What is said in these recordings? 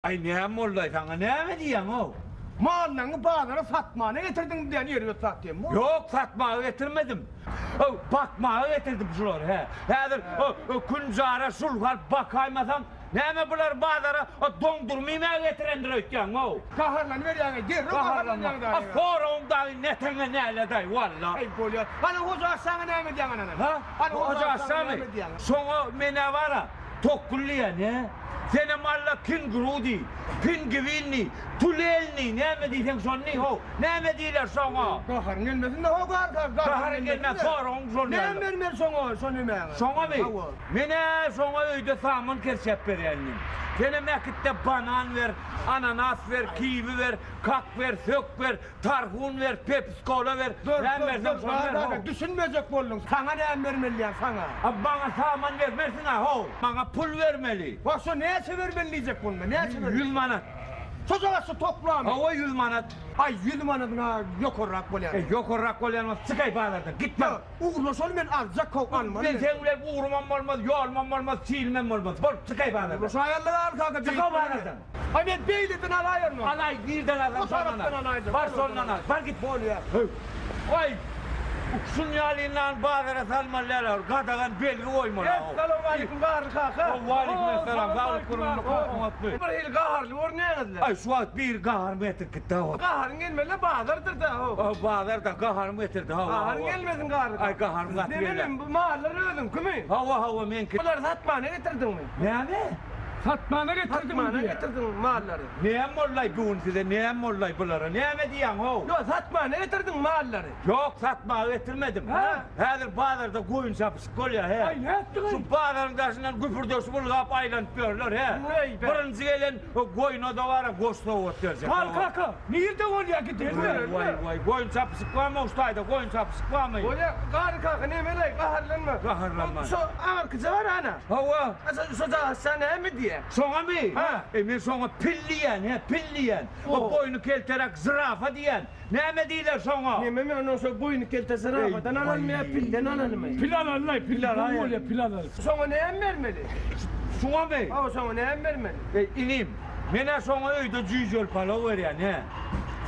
Aý näme boldaý saňa näme diýýäň-ow? Mallaňy bazara satmana getirdiňmi diýýän erbet zat diýen bu. Ýok satmaga getirmedim. Ow bakmaga getirdim şulary hä. Häzir künjara şulhal bakaýmasaň näme bular bazara doňdurma iýmäge getirendir öýtýäňmi-ow? Gaharlanyberýäň-eý derrew gaharlanýaň dagy. A soragyň dagy neteňe näledaý walla. Aý bolýa. Hany hoja aşşaňa näme diýýäň anana? Ha? Hoja aşşamy? Şoňa men-ä bar-a Tokgul diýýän, hä? Senem alla kenguru diý, pingwin diý, tulel diý, näme diýseň şony diý, how. Näme diýler şoňa? Gaharyň gelmesin-de, how, gar, gar, gaharyň gelmez, soragyň şony. Näme bermeli şoňa, şo nemäňe? Şoňamy? Hawa. Men-ä şoňa öýde saman kerçäp berýän inim. Senem äkit-de banan ber, ananas ber, kiwi ber, kak ber, sök ber, Tarhun ber, pepsi kola ber, Dur, näme dur, berseň dur, şony ber, bar, how. bar, düşünmejek bolduň. Saňa näme bermeli diýýän, saňa. A maňa saman bermersiň-ä, how. Maňa pul bermeli. Wah, şo näçe bermeli diýjek bolma, näçe bermeli? 100 manat. Şojagaz şu toplamy? Hawa, 100 manat. Aý, 100 manadyň-a ýokarrak bolýar. E, ýokarrak bolýan bolsa, çykaý bazardan, git bar. Ýok, ugurlaşaly men aljak, how, almaly Men men. seň bilen ugrumam bolmaz, ýolumam bolmaz, çilimem bolmaz. Bol, çykaý bazardan. Ugurlaşaýaly-la, al kaka, Çyk-ow bazardan. Aý men beýleden alaýaryn ony. Alaý, nirden alsaň O şondan al. tarapdan alaýjak. Bar şondan al. Bar git. Bolýar. Höw. Aý, şun ýalyndan bazara salmaly däl ol. Gadagan belgi goýmaly. Essalawmaleýkim Garry kaka. Waleýkim esselam. Saglyk gurgunlyk oňatmy? Bir hili gaharly görünýäňizle. Aý şu wagt biri gaharymy getirip gitdi hawa. Gaharyň gelmeli bazardyr-da how. Hawa bazarda gaharymy getirdi hawa. Gaharyň gelmesin Garry kaka. Aý gaharym gaty gelýär. Nemenem bu mallar özüňkimi? Hawa hawa meňki. Bulary satmana getirdiňmi? Näme? Satmana getirdiňmi Satmana diýýär. getirdiň mallary. Näme bollaý bu gün size, näme bollaý bulara? Näme diýýäň how? Ýok, satmana getirdiň mallary. Ýok, satmaga getirmedim. Hä? Häzir bazarda goýun çapyşyk bolýar, hä? Aý, nätdiň-aý? Şu bazaryň daşyndan güpürdeşip ylgap aýlanyp ýörler, hä? Weý, be. Birinji gelen goýuna-da bar-a goş sowgat berjek. Hal kaka, nirde bolýar gidelim. Waý, waý, goýun çapyşyk barmy şu taýda, goýun çapyşyk barmy? Bolýar, Garry kaka, nemeleý, gaharlanma. Gaharlanma. Şo aňyrkyja bar ana. Hawa. Şo jagaşça näme diýýä? Şoňamy? Hä. E men şoňa pil diýýän, hä, pil diýýän. O boýny kelteräk žirafa diýýän. Näme diýler şoňa? Neme men onuň şo boýny kelte žirafadan alalymy ýa pilden alalymy? Pil alaly-laý, pil gowy bolýar, pil alaly. Şoňa näme bermeli? Şuňamy? Hawa, şoňa näme bermeli? Eý, inim, men-ä şoňa öýde jüýjeli palaw berýän, hä.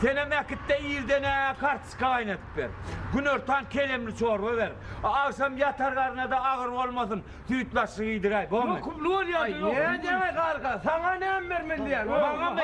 Senem äkit-de irden-ä kartoşka gaýnadyp ber. Günortan kelemli çorba ber. Agşam ýatar garna-da agyr bolmasyn, süýtlaçly iýdiräý, bormy? Ýokumly bolýar-da, ýokumly. Aý, nädýäň-aý, garga? Saňa näme bermeli diýýän? Maňamy?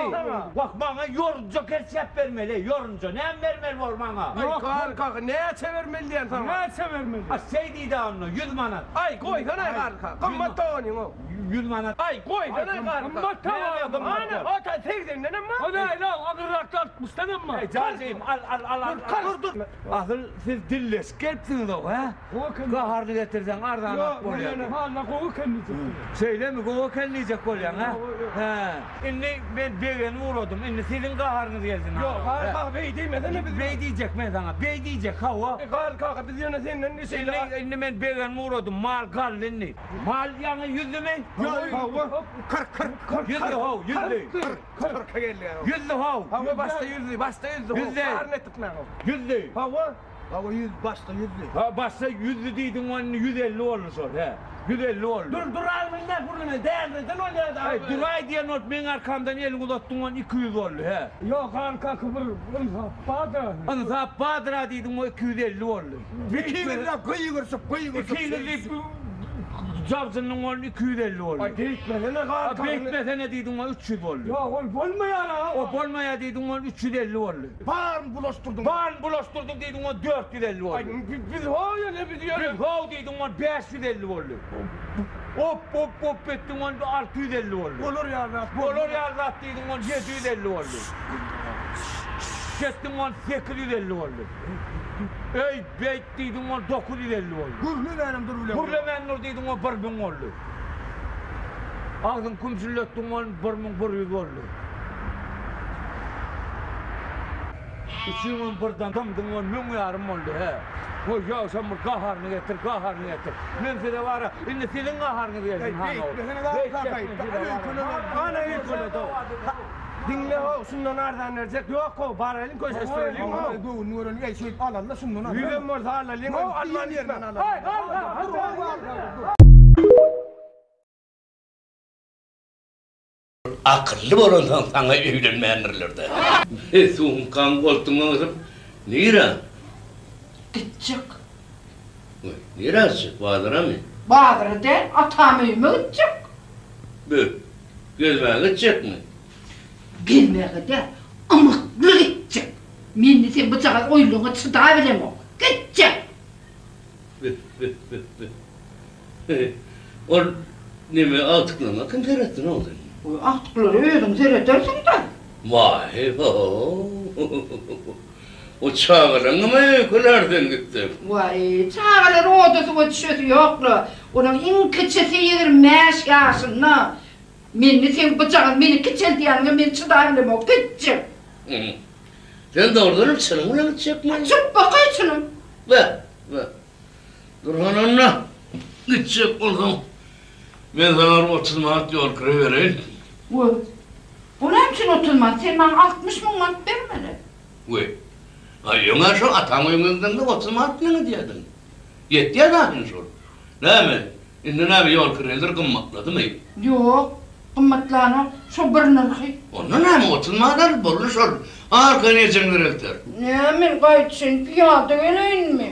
Wah, maňa ýorunja kerçäp bermeli, ýorunja. Näme bermeli bor maňa? Aý, garga, näçe bermeli diýýän saňa? Näçe bermeli? A, şeý diý-dä onda, 100 manat. Aý, goýsana, garga. Gymmat doganyň-ow. 100 manat. Aý, goýsana, garga. Gymmat doganyň. Ana, o ta segsendenem bar. O näle, agyrrakda altmyşdanam bar. Eý, janjygym, al, al, al, al. Dur, dur. Asyl siz dilleşip gelipsiňiz-ow, hä? Gaharyny getirseň arzanrak bolýar. Ýok, gowy eken diýjek bolýan. Şeýlemi, gowy eken diýjek bolýaň, hä? Hä. Indi men begenip ugradym. Indi siziň gaharyňyz gelsin. Ýok, Garry kaka, beý diýmesene biz. Beý diýjek men saňa. Beý diýjek, hawa. Garry kaka, biz ýöne senden şeýle. Indi, indi men begenip ugradym. Mal galdy indi. Mal ýaňy ýüzdümi? Ýok, hawa. 40, 40, 40. Ýüzdi, how, ýüzdi. Kyrka geldi. Ýüzdi, how. Hawa, başda ýüzdi, başda ýüzdi. Ýüzdi. Gaharyny etdik men. Ýüzdi. Hawa. Hawa 100 başda 100-di. Ha başda 100-di diýdiň ony 150 boldy şol he. 150 boldy. Dur duraý bilmän gürrüňe dälirden bolýar-da. Aý duraý diýen bolup meň arkamdan eliňi uzatdyň ony 200 boldy he. Ýok arkaky bir ynsap bardyr. Ynsap bardyr-a diýdiň o 250 boldy. Ikimiz-de gygyryşyp gygyryşyp. Ikimiz diýip jabjyndyň ony 250 boldy. Aý beýtmesene A garka. beýtmesene diýdiň o 300 boldy. Ýok ol bolmaýar-a. O bolmaýar diýdiň ony 350 boldy. Baryny bulaşdyrdyň. Baryny bulaşdyrdyň diýdiň ony 450 boldy. Aý biz how ýöne biz ýöne. Biz how diýdiň ony 550 boldy. Op op op etdiň ony 650 boldy. Bolar ýaly zat. Bolar ýaly zat diýdiň ony 750 boldy. Ketdiň ony 850 boldy. Eý beýt diýdiň ony 950 boldy. Gürlemänem dur bilen. Gürlemän dur diýdiň ony 1000 boldy. Agzyň kümşülletdiň ony 1100 boldy. Üçüňem birden dymdyň ol müň ýarym boldy, hä. Goý, ýogsam bir gaharyny getir, gaharyny getir. Men size bar-a, indi siziň gaharyňyz gelsin, han ogul. Ana öýkeledi-ow. Diňle-how, şundan arzan berjek ýok-how, baralyň köşeşdireliň-how. Göwnüni göreliň, eý, şeýdip alanda şundan arzan. Ýüzem bolsa alalyň-how, alman gitme. Haý, hal, hal, hal. Akylly bolansoň saňa öýlenmändirler-dä. Sumkaňy goltugyňa gysyp, nirä? Gitjek. Goý, nirä gitjek, bazaramy? Bazara däl, atam öýüme gitjek. Bö, gezmäge gitjekmi? Gezmäge däl, ymykly gitjek. Mende seň bujagaz oýunlaryňa çydabilemok. Gitjek! Bö, bö, bö, bö. Ol neme agtyklaryňa kim seretsin ow sen? Oý, agtyklara özüň seredersiň-dä. Waý, ho-o. O çagalaňňam-a öýkelär sen gitseň. Waý, çagalar oda-suwa düşesi ýok-la. Onuň iň kiçisi 25 ýaşynda. Mende seň bujagaz meni kiçeldýäniňe men çydabilemok, gitjek. Sen dogrudanam çynyň bilen gitjekmi? Çypbakaý çynym. Be, be. Durhan anna, gitjek bolsaň, men saňa bir 30 manat ýol kire bereýin. Goý. O näme üçin 30 manat? Sen maňa 60 müň manat bermeli. Goý. Aý, öň-ä şo ataň öýüňe gideňde 30 manat bilen gidýärdiň. Ýetýär zaten şol. Näme, indi näme ýol kireler gymmatladymy? Ýok, gymmatlanok, şo bir nyrhy. Onda näme, 30 manat al, boldy şol. Arkaýyn ejeňler elter. Näme, men gaýdyşyn pyýada geleýinmi?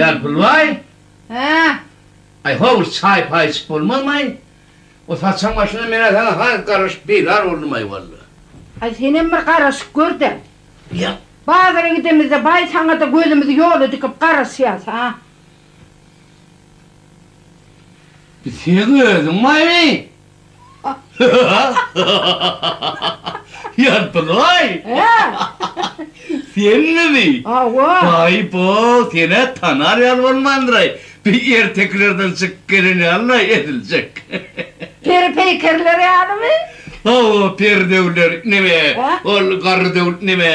Ýarpylbaý! Hä? Aý, ho, bir çaý-paý içip bolmazmaý? O saçaň başynda men-ä saňa has garaşyp bizar boldum-aý walla. Aý, senem bir garaşyp gör-dä. Ýa. Bazara gidemizde baý saňa-da gözümizi ýola dikip garaşýas, a. Bi seň özüň baýmy? Ýarpylaý! Hä? Senmi bi? Hawa. Baý-bo, sen-ä tanar ýaly bolmandyr-aý. Bi ertekilerden çykyp gelen ýaly-laý ediljek. Peri-peýkerler ýalymy? Hawa, peri döwler, neme, ol garry döw, neme,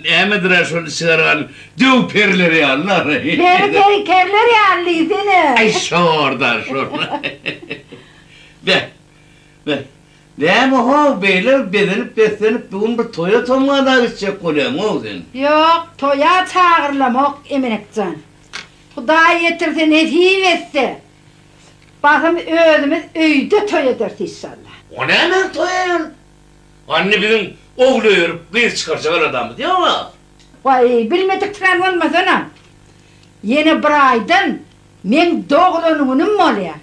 nämedir-ä şol çykaran döw perileri ýaly-la. Peri-peýkerler ýaly diýsene. Aý, şor-da, şor. Beh, beh, näme-how, beýle bezenip-beslenip bu gün bir toýa tomgada gitjek bolýaň-ow sen? Ýok, toýa çagyrylamok, Emenek jan. Hudaý ýetirse, nesip etse, basym özümiz öýde toý ederis işşallah. O näme toý aýal? Anny biziň ogul öýerip gyz çykarjak aladamyz ýog-a. Waý, bilmediksirän bolmasana. Ýene bir aýdan meň doglan günüm bolýar.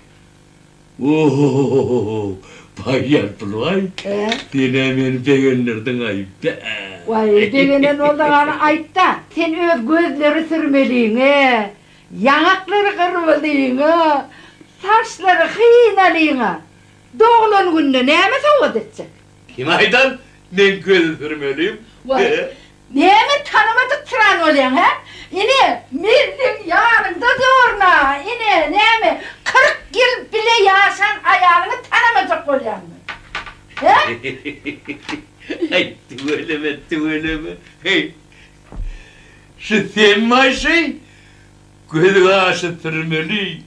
Ohohohoho, baý Ýarpylbaý, sen-ä meni begendirdiň-aý, bä. Waý, begenen bolsaň hany aýt-da, sen öz gözleri sürmeliňe, ýaňaklary gyrmyzyňa, saçlary hynalyňa doglan günde näme sowgat etjek? Kim aýdan, men gözi sürmelim? Waý, Näme tanamadyksyran bolýaň, hä? Ine, men seň ýanyňda durun-a, ine, näme, 40 ýyl bile ýaşan aýalyňy tanamajak bolýaňmy? Hä? Aý, tüweleme, tüweleme, heý. Şu senmi-aý şy? Gözi-gaşy sürmeli,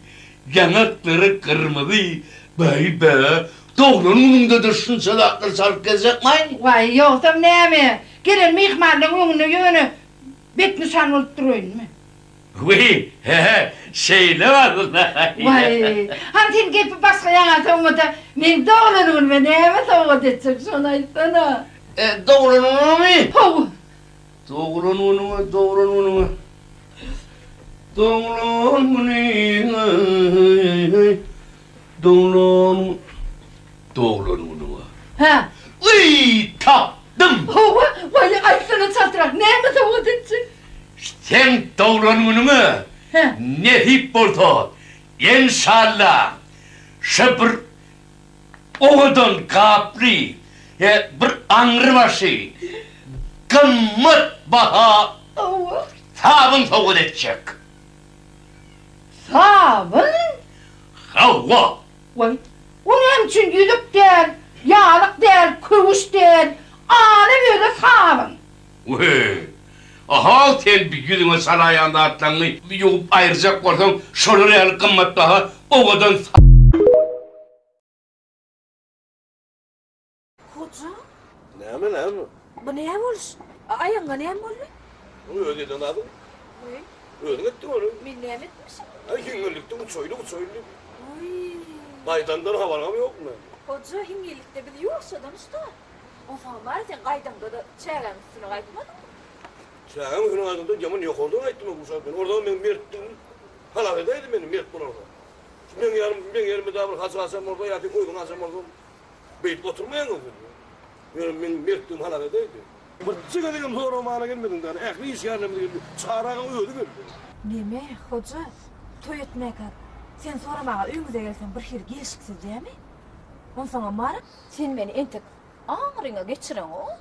ýaňaklary gyrmyzy, baý-ba, doglan günüňde-de şunça zatlar çalyp gezjekmaý? Waý, ýogsam näme, gelen myhmanlaryň öňünde ýöne betnyşan bolup duraýynmy? Wiý, he-he, şeýle bolsun-a. Waý, hany sen gepi başga ýaňa sowma-da, meň doglan günüme näme sowgat etjek, şony aýtsana? E, doglan günüňemi? Hawa. Doglan günüňe, doglan günüňe. Doglan günüňe, doglan Doglan günüňe. Hä. Wiý, tapdym! Hawa, waý, aýtsana çaltrak, näme sowgat etjek? Seň doglan günüňe, Hä. nesip bolsa, enşalla, şu bir Owadan gaply we bir aňrybaşy gymmat baha sabyn sowgat etjek. Sabyn? Hawa. Waý, o näme üçin ýüzük däl, ýalyk däl, köwüş däl, ala-böle sabyn? Weý, Ahow sen bi ýüzüňe salaýan zatlaňňy ýuwup aýyrjak bolsaň şolar ýaly gymmatbaha owadan Hoja. Näme, näme? Bu näme boluş? Aýagyňa näme boldy? Bu öz eden zadyň. Oý. Özüň etdiň ony. Men näme etmişim? Aý, hiňňillikde uçaýly, uçaýly. Oý. Gaýdandan habaryňam ýokmy? Hoja, hiňňillikde biz ýuwaşjadan uçdy. Onsoňam bary sen gaýdaňda-da çägäň üstüne gaýtmadyňmy? Çägäň üstüne gaýdamda ýaman ýokardan gaýtdym men Gülşat men. Orda meň mertligim talap edäýdi meni mert bolarda. Şu meň ýanym, meň ýerime dagy bir hajy haşam bolsa ýa sen özüň haşam bolsaň beýdip oturmaýaňyz siz. Ýöne meň mertligim halal edäýdi. Bir çigidegem soramana gelmediň däl, ähli işgärlerimiz geldi, Çary agaň özi geldi. Neme, hoja, toý etmäkä sen soramaga öýüňize gelseň birhili gelşiksiz dämi? Onsoňam bar-a, sen meni entek aňryňa geçireňok.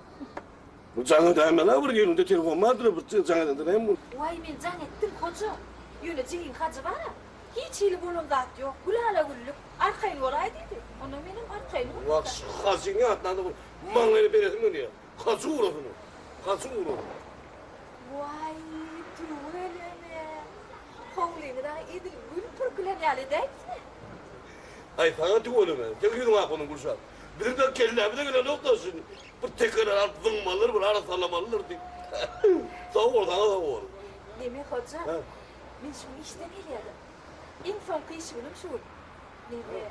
Bu jaň edäýmeli-ä bir elinde telefon bardyr-a, bir jaň edende näme boldy? Waý, men jaň etdim, hoja. Ýöne jigiň Hajy bar-a, hiç hili bolan zat ýok, gülala-güllük, arkaýyn bolaý diýdi. Onda menem arkaýyn boldum-da. Wah, şu Hajyň ýatdan-da bir maňlaýyna beresim gelýär. Hajy ugrasyn ol. Hajy ugrasyn. Waý, tüweleme. Howlyňy dagy edil gül pürkülen ýaly edäýipsiň-ä. Aý, saňa tüweleme. Seň ýüzüň ak onuň, Gülşat. Biziň-de kellämize gelenok-da şuny. Bir tekeler alyp zyňmalydyr, bir arassalamalydyr diýip. Sag bol, saňa sag bol. Neme, hoja? Men şu gün işden gelýärdim. Iň soňky iş günüm şu gün. Neme,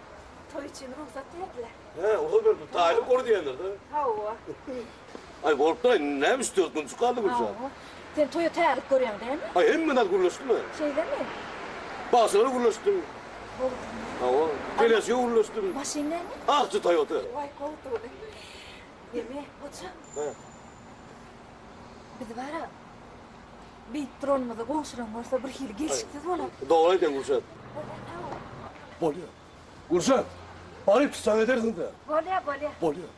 toý üçin rugsat berdiler. Hä, rugsat berdiler. Taýlyk bor diýendir-dä. Hawa. Aý, bolupdyr-aý, indi näme üç-dört günjük galdy Gülşat. Hawa. Sen toýa taýýarlyk görýäň dälmi? Aý, hemme zat gürleşdim-ä. Şeýlemi? Bagşylara gürleşdim. Hawa, keleşige gürleşdim. Maşyn näme? Akja Toyota. Waý, gowudygyny. Neme, hoja? Hä. Biz bar-a, beýdip duranymyzy goňşulaň görse birhili gelşiksiz bolar. Dogry aýdýaň, Gülşat. Bolýa, sag bol. Bolýa. Gülşat, baryp tutsaň edersiň-dä. Bolýa, bolýa. Bolýa.